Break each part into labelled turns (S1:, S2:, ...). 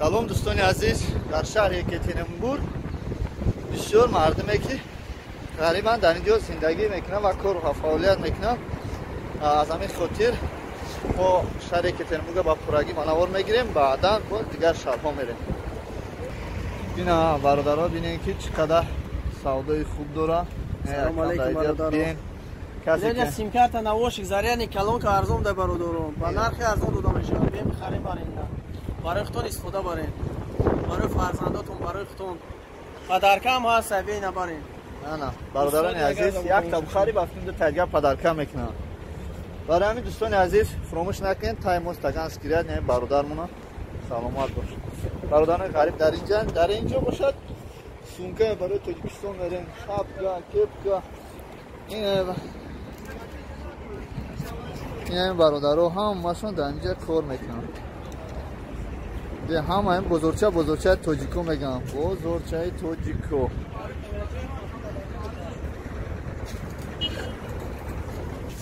S1: Салом дӯстони азиз, дар шаҳри Екатеринбург бисёр мардуме ки ғарибанд дар ин ҷо зиндагӣ мекунанд ва кор ва фаъолият мекунанд. Аз ҳамин хотир мо шаҳри Екатеринбургро ба пуррагӣ манавор мегирем, баъдан бо дигар шаҳрҳо мерем. Бина бародаро, бинем ки чӣ қадар савдои хуб дора.
S2: Салом алейкум бародаро. Симкарта навошик заряни калонка арзон да бародаро. Ба нархи арзон дода мешавад. Бем бихарем барем. Барои худтон истифода барем. Барои фарзандотон, барои худтон. Падарка ҳам ҳаст, бей набарем.
S1: На, бародарони азиз, якта бухари ба филм ду тайга падарка мекунам. Барои ҳамин дӯстони азиз, фуромӯш накунед, таймоз Таганский ряд, яъне бародармона саломат бош. Бародарони ғариб дар инҷа, дар инҷо бошад, сумка барои Тоҷикистон мерем, шапка, кепка. Ин бародаро ҳамашон дар инҷа кор мекунанд. Ҳама ин бозорча бозорчаи тоҷико мегӯям, бозорчаи тоҷико.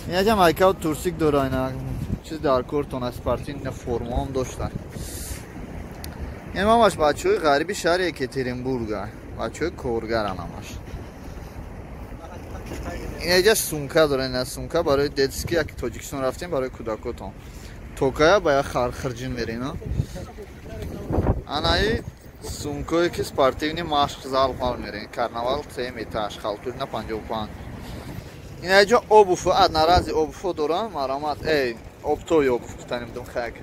S1: Инаҷа майкав турсик дора, ина чиз дар кортон аст, спортивна формаам доштан. Ин ҳамаш бачаҳои ғариби шаҳри Екатеринбурга, бачаҳои коргаран ҳамаш. Инаҷа сумка дора, ина сумка барои детский, яки Тоҷикистон рафтем барои кӯдакотон. Токая ба як хархирҷин мерем. Анаи сумкое ки спортивни машқ зал ҳал мерем, карнавал 3 метаж, халтурина 55. Инаҷо обуф одноразовый обуфо дорам, марамат, обтои обуф гуфтаним дум хак.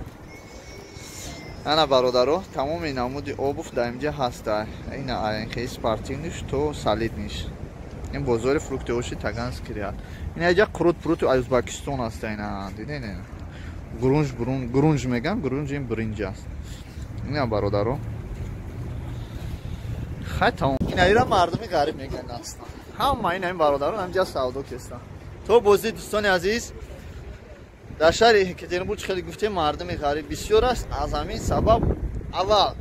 S1: Ана бародаро, тамоми намуди обуф дар инҷа ҳаста. Ина айнхи спортивниш то солидниш. Ин бозори фруктиоши Таганский ряд. Инаҷа қурут пурути Ӯзбекистон аст, ина дидед? Грунж грунж мегам, грунж ин бринҷ аст. Ина бародаро. Хай тамом. Ина ира мардуми ғариб мегӯянд аслан. Ҳама ин ҳамин бародарон ҳамҷа савдо кестанд. То бозӣ дӯстони азиз, дар шаҳри Екатеринбург хеле гуфтем мардуми ғариб бисёр аст. Аз ҳамин сабаб аввал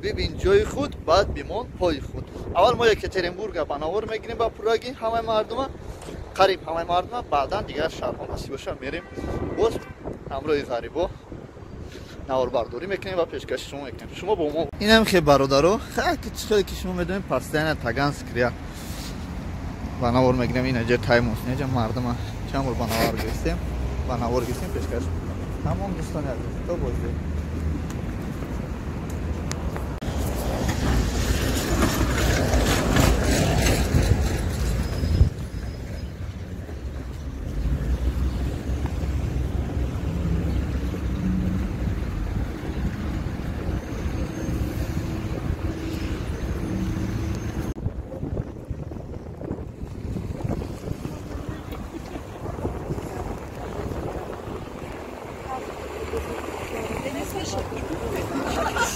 S1: бибин ҷои худ, баъд бимон пои худ. Аввал мо Екатеринбурга ба навор мегирем ба пуррагӣ ҳамаи мардума, қариб ҳамаи мардума, баъдан дигар шаҳрҳо насиб боша мерем. Боз ҳамроҳи ғарибо наворбардорӣ мекунем ва пешкаши шумо мекунем. Шумо бо мо. Инам хе бародаро, хеле ки шумо медонед, постоянно Таганский ряд ба навор мегирем. Инаҷа таймоз, инаҷа мардума чанд бор ба навор гирифтем, ба навор гирифтем, пешкаш. Тамом дӯстони азиз, то боздид.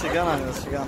S1: Сиган, сиган.